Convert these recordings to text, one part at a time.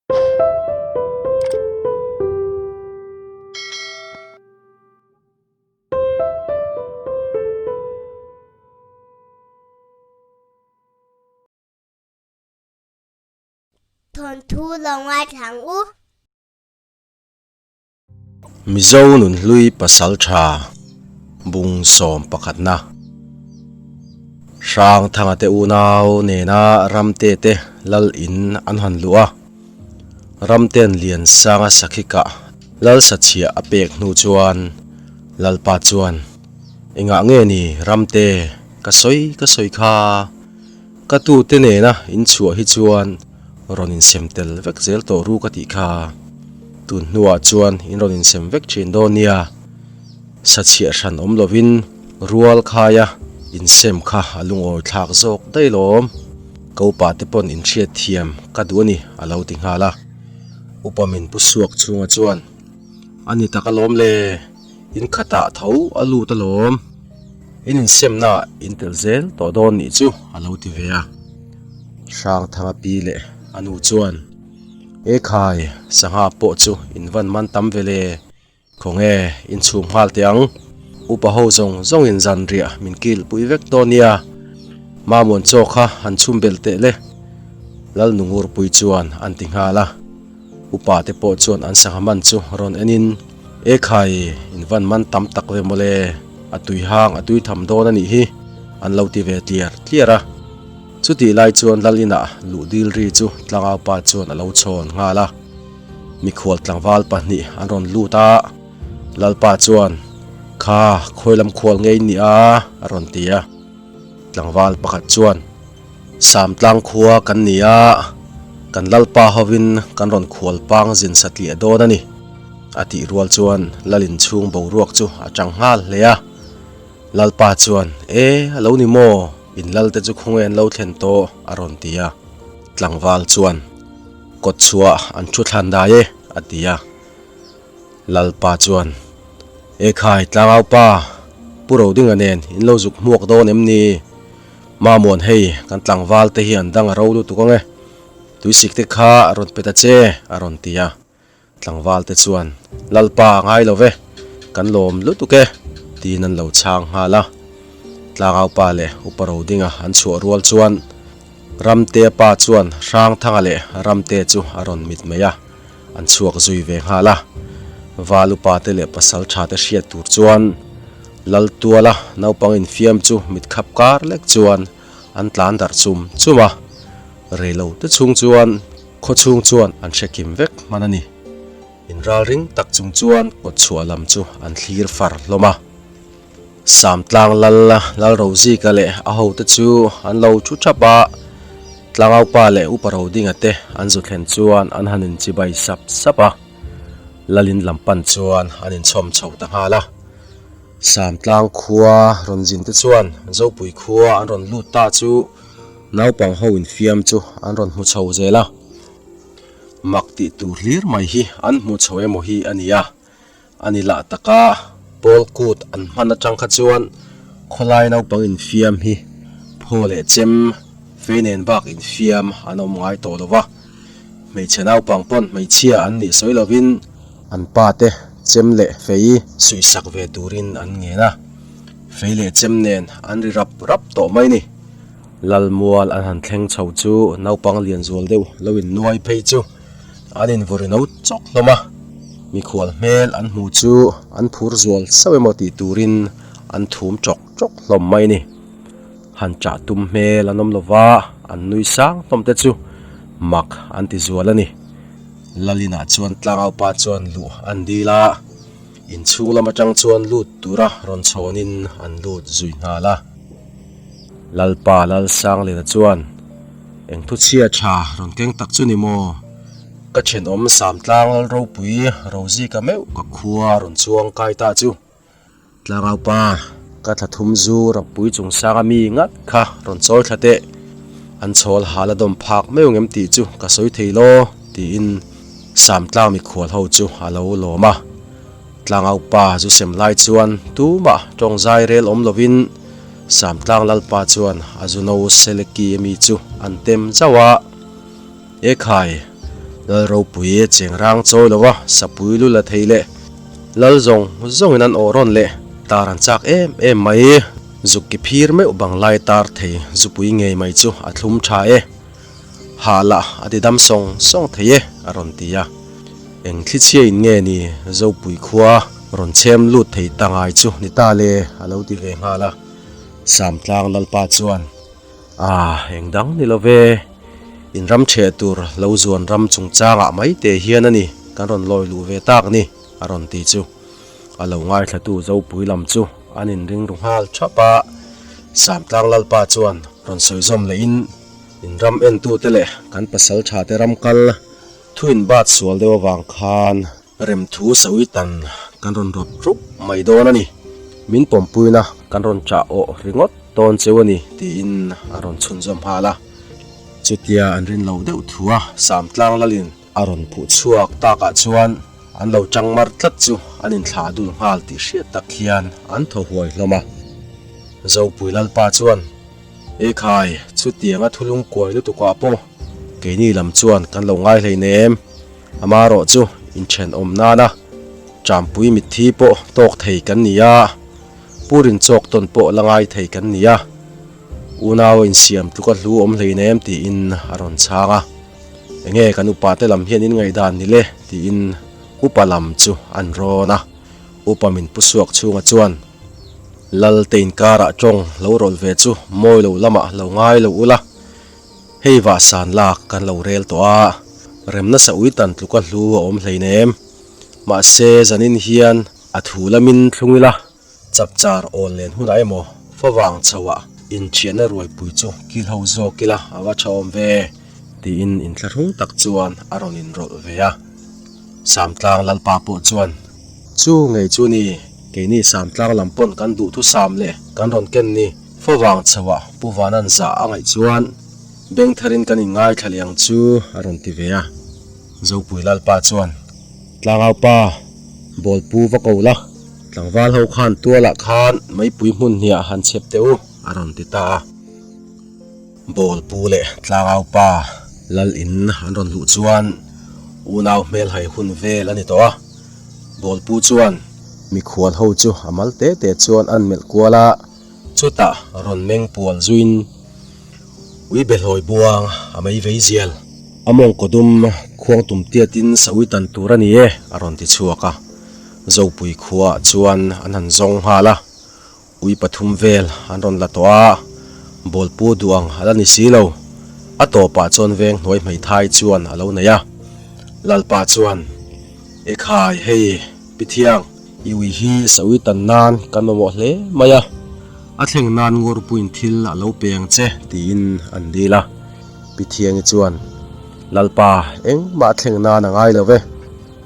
Thawnthu lo ngaithla ang u. Mizo nunhlui pasaltha bung sawm pakhatna Hrangthanga te unau nena Ramte te lal in an han luh a, Ramte'n Liansanga sakhi kah lal sachhiah a pek hnu chuan Lalpa chuan, Engah nge ni Ramte ka sawi ka sawi kha? Ka tute nena inchhuah hi chuan rawn insem tel vek zel tawh ru ka tih kha. Tun hnuah chuan in rawn insem vek thin dawn nia. Sachhiah hran awm lovin rual khaia insem kha a lungawi thlak zawk daih lawm. Ka upa te pawn inhriat thiam ka duh a ni a lo ti nghal a. Upa min pu suak chhunga chuan a ni tak alawm le, in khatah tho a lut alawm. In insemna in tel zel tawh dawn nih chu a lo ti ve a. Hrangthanga pi leh a nu chuan, E khai, sangha pawh chu in van man tam ve le, khawnge in chhum nghal teh ang, upa ho zawng zawng in zan riah min kil pui vek dawn nia, Mamuan chaw kha han chhum belh teh le, Lalnungurpui chuan an ti nghal a. Upa te pawh chuan an sangha man chu rawn en in, E khai, in van man tam tak ve mawle, a tui hang a tui tham dawn a nih hi, an lo ti ve tliar tliar a. Chutih lai chuan lal inah luh dil ri chu tlangau pa chuan a lo chhawn nghal a. Mikhual tlangval pahnih an rawn lut a, Lalpa chuan, Kha, khawi lam khual ngei in nih a? a rawn ti a. Tlangval pakhat chuan, Samtlang khua kan ni a, kan Lalpa hovin kan rawn khual pang zin satliah dawn a ni, a tih rual chuan Lalin chhung boruak chu a chang nghal hle a. Lalpa chuan, E, a lo ni maw? In Lalte chu khawnge an lo thlen tawh? a rawn ti a. Tlangval chuan, Kawt chhuah an thu thlan dai e, a ti a. Lalpa chuan, E khai, tlangaupa, Pu Rodinga nen in lo zuk hmuak dawn em ni? Mamuan hei, kan tlangval te hi an dang a ro lutuk ang e. Tuisik te kha a rawn pe ta che, a rawn ti a. Tlangval te chuan, Lalpa a ngai lo ve, kan lawm lutuk e, tiin an lo chhang nghal a. Tlangaupa leh Upa Rodinga an chhuah rual chuan Ramtea pa chuan Hrangthanga leh Ramte chu a rawn mit mai a. An chhuak zui ve nghal a, Val upa te leh pasal tha te hriat tur chuan Laltuala naupang infiam chu mit khap kar lek chuan an tlan darh chum chum a, reilo te chhung chuan khaw chhung chuan an hre kim vek hman a ni. Inralring tak chung chuan kawtchhuah lam chu an thlir far hlawm a. Samtlang Lal Lalrozika leh a hote chu an lo thu thap a, Tlangaupa leh Upa Rodinga te an zu thlen chuan an han inchibai sap sap a, Lalin lam pan chuan an inchhawm chho ta nghal a. Samtlang khua rawn zin te chuan Zopui khua an rawn lut ta chu naupang ho infiam chu an rawn hmu chho zel a, mak tih tur hlir mai hi an hmu chho emaw hi a ni a. A ni lah taka pawl kut an hman atang kha chuan khawlai naupang infiam hi phaw leh chem fei nen bak infiam an awm ngai tawh lo va, hmeichhe naupang pawn hmeichhia an nih sawi lovin an pa te chem leh fei suihsak ve turin an ngen a, fei leh chem nen an ri rap rap tawh mai ni. Lalmual an han thleng chho chu naupang lian zual deuh lo innuai phei chu. An invawrh ino chawk hlawm a, mikhual hmel an hmu chu an phur zual sauh emaw tih turin an thum chawk chawk hlawm mai a ni. Han chah tum hmel an awm lova, an nui sang hlawm te chu mak an ti zual a ni. Lalinah chuan tlangaupa chuan luh an dil a, inchhung lam atang chuan lut tura rawn chhawnin an lut zui nghal a. Lalpa Lalsanglena chuan. Eng thu chhia tha rawn keng tak chu ni maw? Ka thenawm Samtlang Lal ropui Rozika meuh ka khua rawn chuang kai ta chu. Tlangau pa, ka thla thum zu rapui chung sanga mi ngat kha rawn chawi thla teh. An chhawl hal a dawm phak meuh ngem tih chu ka sawi thei law, tiin Samtlang mikhual ho chu a lo lawm a. Tlangau pa zu sem lai chuan tumah tawngzai rel awm lovin Samtlang Lalpa chuan a zuno Seleki ami chu an tem zauh a, E khai! Lal ropui chengrang chawi lo a, sapui lu la thei leh lal zawng zawngin an awh rawn leh tar an chak em em mai. Zuk ki phir meuh banglai tar thei zupui ngei mai chu a thlum tha e. Hah lah a ti dam sawng sawng thei e a rawn ti a. Eng thlichhia in nge ni Zopui khua rawn chhem lut thei ta ngai chu ni ta le a lo ti ve nghal a. Samtlang Lalpa chuan Ah eng dang ni lo ve, in ram chheh tur lo zuan ram chungchangah mai te hian a ni kan rawn lawi luh ve tak ni a rawn ti chu. A lo ngaithlatu Zopui lam chu an inring ru nghal thap a. Samtlang Lalpa chuan rawn sawi zawm lehin in ram entute leh kan pasal tha te ram kal thu inbat sual deuh avang khan Remthu sawi tan kan rawn rawt rup mai dawn a ni. Min pawmpuina kan rawn chah awh ringawt dawn cheu a ni tiin a rawn chhunzawm nghal a. Chutia an rin lo deuh thu a Samtlang lalin a rawn phuh chhuak takah chuan an lo chang mar tlat chu an inthlah dul nghal tih hriat tak hian an thaw huai hlawm a. Zopui Lalpa chuan Ekhai, chutianga thulung kuai lutukah pawh keini lam chuan kan lo ngai hleinem. Amarawh chu inthenawm nana Champui mitthi pawh tawk thei kan ni a, Purin chawk tawn pawh la ngai thei kan ni a, unau insiam tluka hlu awm hleinem tiin a rawn chhang a. Enge kan upa te lam hian in ngaihdan ni le tiin upa lam chu an rawn a, upa min pu suak chhunga chuan Lal te inkarah tawng lo rawlh ve chu mawi lo lamah lo ngai lo ula, Hei vahsan lak kan lo rel tawh a, rem nasa ui tan tluka hlu a awm hleinem. Mahse zanin hian a thu lamin thlung ila, chapchar awl len hunah emaw favang chhoah inthianna ruaipui chu kil ho zawk ila a va tha awm ve, tiin inthlahrung tak chuan a rawn inrawlh ve a. Samtlang Lalpa pawh chuan, Chu ngei chu ni, keini Samtlang lam pawn kan duhthusam leh kan rawn ken ni. Favang chhoah Pu Vanan zah a ngaih chuan beng tharin kan inngaithla leh ang chu a rawn ti ve a. Zopui Lalpa chuan, Tlangau pa, Bawlpu va ko la, tlangval ho khan tualah khan meipui hmun hniah han chhep teh u a rawn ti ta a. Bawlpu leh Tlangau pa Lal in an rawn luh chuan unau hmelhai hun vel a ni tawh a. Bawlpu chuan mikhual ho chu a mal te te chuan an melh kual a. Chutah rawn meng pual zuin ui behlawi buang a mei vei zial. A mawngkaw dum khuang tum tiatin saui tan tur a ni e a rawn ti chhuak a. Zopui khuaah chuan an han zawng nghal a, ui pathum vel an rawn la tawh a, bawlpu duang a la ni si lo. A tawpah chuan veng hnuai hmeithai chuan a lo nei a. Lalpa chuan, Ekhai hei Pithiang, I ui hi sawi tan nan kan mamawh hle mai a, a thleng nan ngurpuiin thil a lo pe ang che tiin an dil a. Pi Thiangi chuan, Lalpa, engmah thleng nan a ngai lo ve.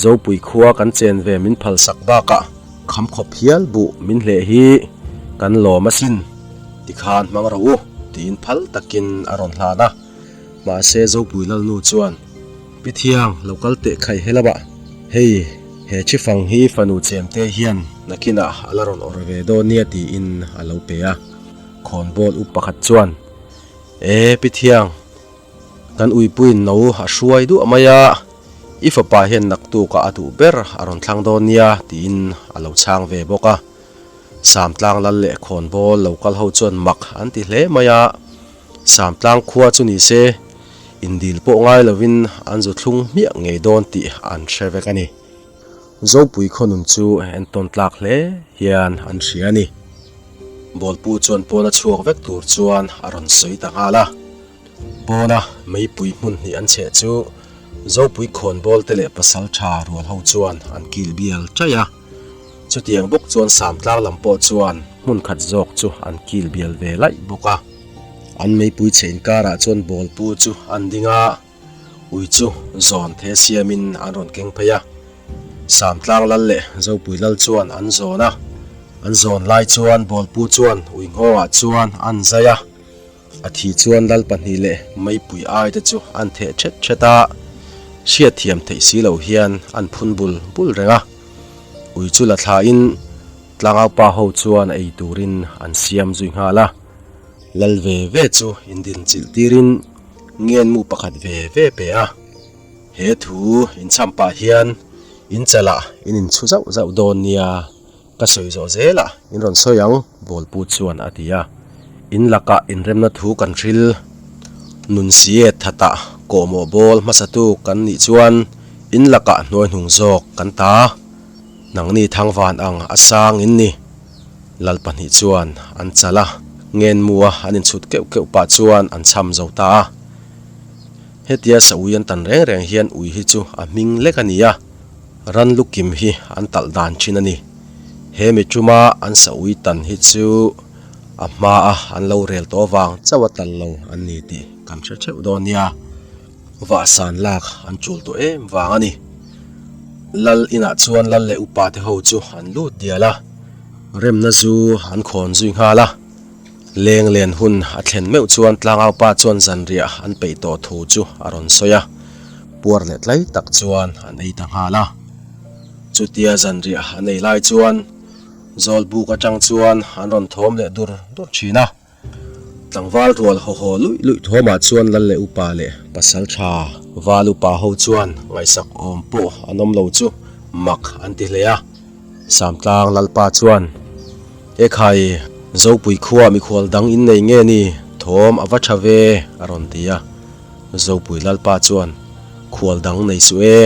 Zopui khua kan chen ve min phalsak bakah khamkhawp hial buh min hleh hi kan lawm asin, tikhan hmang rawh u tiin phal takin a rawn hlan a. Mahse Zopui Lalnu chuan, Pi Thiang, lo kal teh khaih he lamah. Hei, he Chhifang hi fanu chemte hian nakinah a la rawn awrh ve dawn nia tiin a lo pe a. Khawnbawl up pakhat chuan, E, Pi Thiang, kan uipuiin no a hruai duah mai a, i fapa hian naktukah a duh ber a rawn thlang dawn nia tiin a lo chhang ve bawk a. Samtlang lal leh khawnbawl lo kal ho chuan mak an ti hle mai a, Samtlang khua chu ni se, indil pawh ngai lovin an zu thlung hmiah ngei dawn tih an hre vek a ni. Zopui khawnun chu entawn tlak hle hian an hria a ni. Bawlpu chuan pawna chhuak vek tur chuan a rawn sawi ta nghal a. Pawna meipui hmun hnih an chheh chu Zopui khawnbawl te leh pasaltha rual ho chuan an kil bial chaih a. Chutiang bawk chuan Samtlang lam pawh chuan hmun khat zawk chu an kil bial ve laih bawk a. An meipui chhe inkarah chuan bawlpu chu an ding a, ui chu zawn the siamin an rawn keng phei a. Samtlang lal leh Zopui lal chuan an zawn a, an zawn lai chuan bawlpu chuan ui nghawngah chuan an zai a. A thi chuan lal pahnih leh meipui ai te chu an theh thet thet a, hriatthiam theih si lo hian an phun bul bul reng a. Ui chu la thlain tlangau pa ho chuan ei turin an siam zui nghal a. Lal ve ve chu indin chilh tirin ngenmu pakhat ve ve pe a. He thu inchham pah hian in chalah in inchhu zauh zauh dawn nia, ka sawi zawh zelah in rawn sawi ang, Bawlpu chuan a ti a. In lakah inremna thu kan hril nun si e thatah kawhmawh bawl hmasatu kan nih chuan in lakah hnuaihnung zawk kan ta. Nangni thangvan ang a sang in ni. Lal pahnih chuan an chal a, ngenmua an inchhut keuh keuh pah chuan an chham zo ta a. Hetia sa ui an tan reng reng hian ui hi chu a hming lek a ni a, ran lu kim hi an talh dan thin a ni. He mi tuma an sa ui tan hi chu a hma a an lo rel tawh vang chauh a tal lo an ni tih kan hre theuh dawn nia. Vahsan lak an tul tawh em vang a ni. Lal inah chuan lal leh upa te ho chu an lut dial a, remna zu an khawn zui nghal a. Leng len hun a thlen meuh chuan tlangaupa chuan zanriah an peih tawh thu chu a rawn sawi a, puar leh tlai tak chuan an ei ta nghal a. Chutia zanriah an ei lai chuan Zawlbuk atang chuan an rawn thawm leh dur dur thin a. Tlangval rual haw haw luih luih thawmah chuan lal leh upa leh pasal tha val upa ho chuan ngaihsak awm pawh an awm lo chu mak an ti hle a. Samtlang Lalpa chuan, Ekhai, Zopui khuaa mikhual dang in nei nge ni? Thawm a va tha ve, a rawn ti a. Zopui Lalpa chuan, Khual dang nei suh e.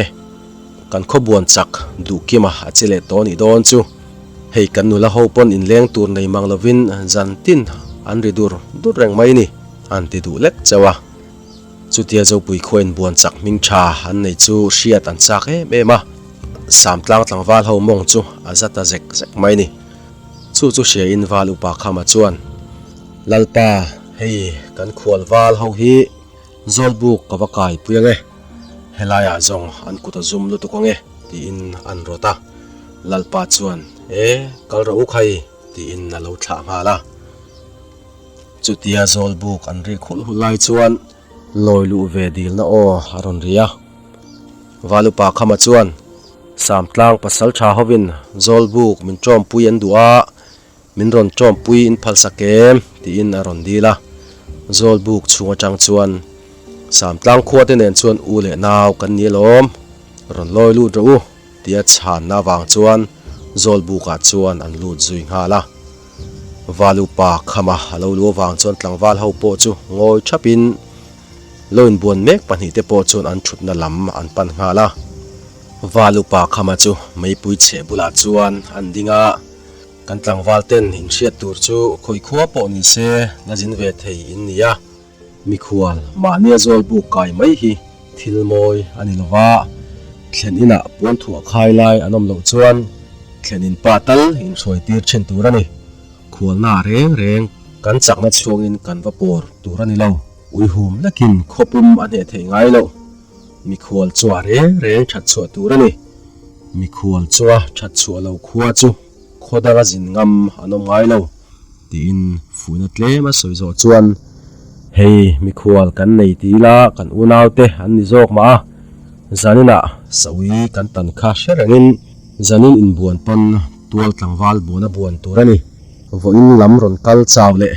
Kan khawbuan chak duhkima a che leh tawh nih dawn chu. Hei kan nula ho pawn inleng tur nei mang lovin zan tin an ri dur dur reng mai ni, an ti duh lek chauh a. Chutia Zopui khuain buan chak hming tha an nei chu hriat an chak em em a, Samtlang tlangval ho mawng chu a za ta zek zek mai ni. Chu chu hriain Val Upa Khama chuan, Lalpa, hei kan khual val ho hi Zawlbuk ka va kai pui ange, helaiah zawng an kut a zum lutuk ange, tiin an rawt a. Lalpa chuan, E, kal rawh u khai, tiin a lo thlah nghal a. Chutia Zawlbuk an rik hulh hulh lai chuan lawi luh ve dilna aw a rawn ri a. Valupa Khama chuan, Samtlang pasal tha hovin Zawlbuk min tawmpui an duh a, min rawn tawmpui in phalsak em? tiin a rawn dil a. Zawlbuk chhung atang chuan, Samtlang khuate nen chuan u leh nau kan ni alawm, rawn lawi lut rawh u. Tia chhanna avang chuan Zawlbukah chuan an lut zui nghal a. Valupa khama a lo lu avang chuan tlangval ho pawh chu ngawi thapin lo inbuan mek pahnihte pawh chuan an thutna lam an pan nghal a. Valupa khama chu meipui chheh bulah chuan an ding a, kan tlangval ten inhriat tur chu khawi khua pawh ni se la zin ve thei in ni a. Mikhual mahnia zawlbuk kai mai hi thil mawi a ni lova, thlen inah puan thuah khai lai an awm loh chuan thlen in pa tal inhruai tir thin tur a ni. Khualna reng reng kan chakna chhungin kan va pawr tur a ni lo. Uihum lekin khawpum a hneh theih ngai loh. Mikhual chua reng reng that chhuah tur a ni. Mikhual chua that chhuah lo khua chu khaw danga zin ngam an awm ngai lo. Tiin fuihna tlem a sawi zawh chuan, Hei mikhual kan nei ti ila kan unaute an ni zawk mah a, zaninah saui kan tan kha hre rengin zanin inbuan pawn tual tlangval buan a buan tur a ni. Vawiin lam rawn kal chau leh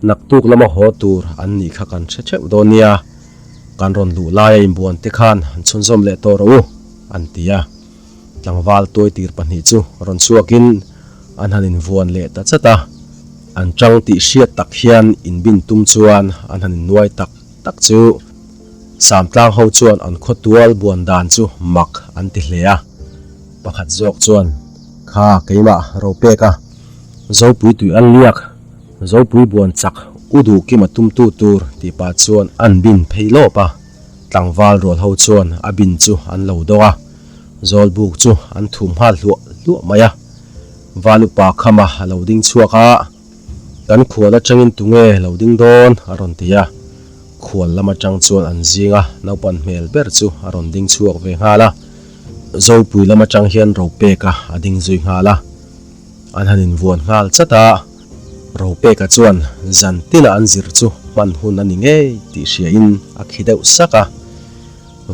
naktuk lama haw tur an nih kha kan hre theuh dawn nia, kan rawn luh laia inbuan te khan han chhunzawm leh tawh rawh u, an ti a. Tlangval tuai tir pahnih chu rawn chhuakin an han invuan leh ta chat a, an chang tih hriat tak hian inbin tum chuan an han innuai tak tak chu Samtlang ho chuan an khawtual buan dan chu mak an ti hle a, pakhat zawk chuan, Kha keimah Ropeka, Zopui tui an liak, Zopui buan chak u duh kima tumtu tur tih pah chuan an bin phei lawp a. Tlangval rual ho chuan a bin chu an lo dawng a, Zawlbuk chu an thum nghal hluah hluah mai a. Valupa khama a lo ding chhuak a, Kan khual atangin tunge lo ding dawn? a rawn ti a. Khual lam atang chuan an zinga naupan hmel ber chu a rawn ding chhuak ve nghal a. Zopui lam atang hian Ropeka a ding zui nghal a. An han invuan nghal chat a, Ropeka chuan zan tina an zir chu hman hun a ni ngei tih hriain a khi deuh sak a.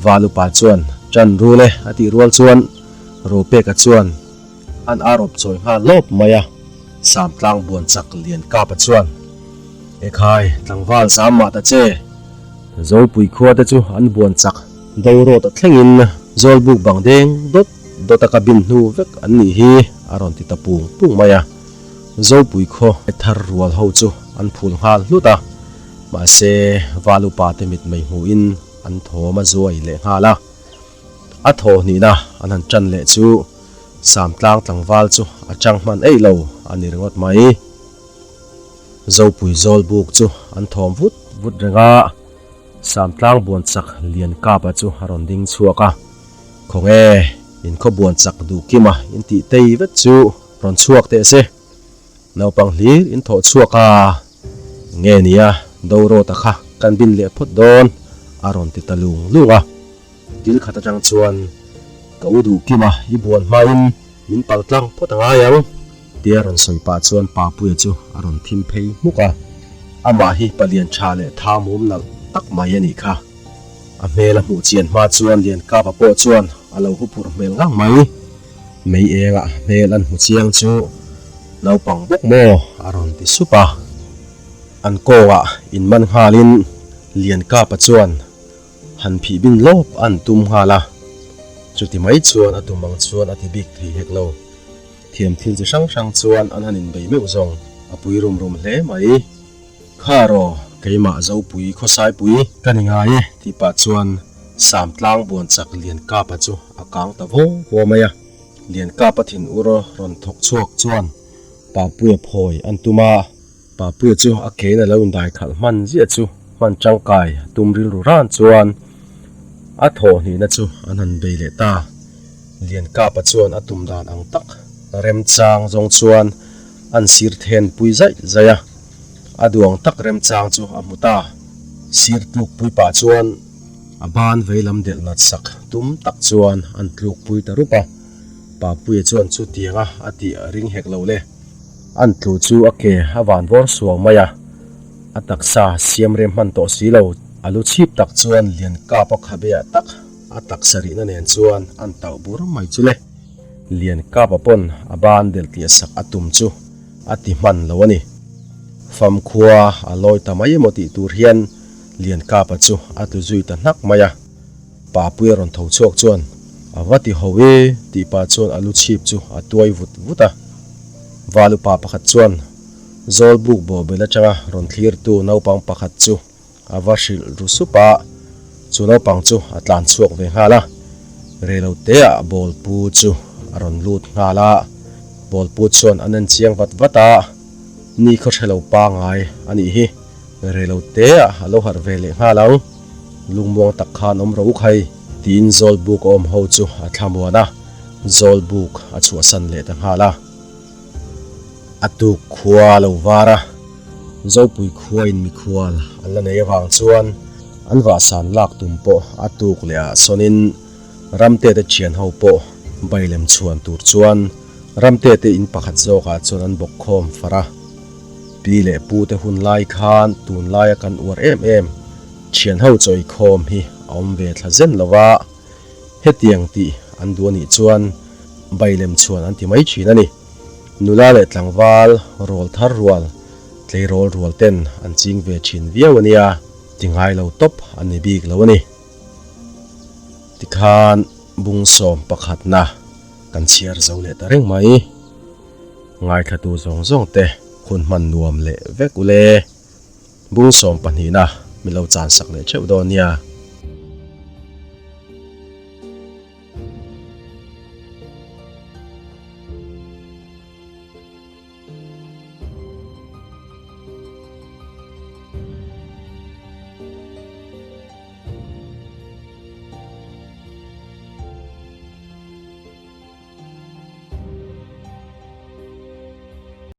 Valupa chuan ṭan rul e a tih rual chuan Ropeka chuan an ar awp chawi nghal lawp mai a, Samtlang buan chak lian kapa chuan, Ekhai, tlangval zam mah ta che! Zopui khua te chu an buan chak. Dorawta thlengin Zawlbuk bang deng dawt dawt a ka bin hnu vek an nih hi a rawn ti ta pung pung mai a. Zopui khaw thar rual ho chu an phul nghal hlut a, mahse Val upa te mit mei hmuhin an thawm a zuai leh nghal a. A thaw hnihna an han tan leh chu Samtlang tlangval chu a chang hman eih lo a ni ringawt mai. Zopui Zawlbuk chu an thawm vut vut reng a, Samtlang buan chak lian kapa chu a rawn ding chhuak a, Khawnge in khaw buan chak duh kima in tih tei vet chu rawn chhuak teh se. Naupang hlir in thawh chhuak a, nge nia Dorawta kha kan bin leh phawt dawn a rawn ti ta lung lung a. Dil khat atang chuan ka u duh kima i buan hmain min pal tlang phawt a ngai ang tia rawn sawi pah chuan Papuia chu a rawn thim phei hmuk a. Amah hi palian tha leh tha mum nalh tak mai a nih kha. A hmel a hmuh chian hma chuan Liankapa pawh chuan a lo huphurh hmel ngang mai. Mei engah hmel an hmu chiang chu naupang bawk maw a rawn ti sup a. An kawngah inman nghalin Liankapa chuan han phih bin lawp an tum nghal a. Chuti mai chuan a tum ang chuan a ti bik thei hek lo. Thiam thil chi hrang hrang chuan an han inbei meuh zawng a pui rum rum hle mai. Kha raw, keimah Zopui Khawsaipui ka ni ngai e tih pah chuan Samtlang buan chak Liankapa chu a kang ta vaw vaw mai a. Liankapa thin ur rawn thawk chhuak chuan Papuia phawi an tum a. Papuia chu a kein a lo indai khalh hman ziah chu hman tangkai tum rilru ran chuan a thawh hnihna chu an han bei leh ta. Liankapa chuan a tum dan ang tak remchang zawng chuan an sir then pui zaih zaih a, a duang tak remchang chu a hmu ta. Sir tluk pui pah chuan a ban veilam delh nat sak tum tak chuan an tluk pui ta rup a, Papuia chuan chutianga a tih a ring hek lo le. An tlu chu a ke a van vawr suau mai a, a taksa siam rem hman tawh si lo. A lu chhip tak chuan lian kap a khabe ah tak a taksa rihna nen chuan an tauh bur mai chu le. Lian kap a pawn a ban delh tliah sak a tum chu a ti hman lo a ni. Famkhua a lawi ta mai emaw tih tur hian Lian kap a chu a tlu zui ta hnak mai a. Papui a rawn tho chhuak chuan, A va ti ho e, tih pah chuan a lu chhip chu a tuai vut vut a. Val upa pakhat chuan Zawlbuk bawhbel atanga rawn thlirtu naupang pakhat chu a va hrilh ru sup a, chu naupang chu a tlan chhuak ve nghal a. Reiloteah bawlpu chu a rawn lut nghal a, bawlpu chuan a nen chiang vat vat a, Ni khaw hre lo pangai a nih hi. Reiloteah a lo harh ve leh nghal ang. Lungmuang tak khan awm rawh u khai, tiin Zawlbuk awm ho chu a thlamuan a, Zawlbuk a chhuahsan leh ta nghal a. A tuk khua a lo var a, Zopui khuain mikhual an la nei avang chuan an vahsan lak tum pawh a tuk leh ah sawnin Ramtete thian ho pawh bailem chhuan tur chuan Ramtete in pakhat zawkah chuan an bawk khawm far a. Pi leh pu te hun lai khan tunlaia kan uar em em thianho chawi khawm hi a awm ve thla zen lo va, hetiang tih an duh anih chuan bailem chhuan an ti mai thin a ni. Nula leh tlangval rawl thar rual, tleirawl rual ten an ching ve thin viau a nia, ti ngai lo tawp an ni bik lo a ni. Tikhan bungsawm pakhatna kan chhiar zo leh ta reng mai. Ngaithlatu zawng zawng te hun hman nuam leh vek ule. Bung sawm pahnihna min lo chan sak leh theuh dawn nia.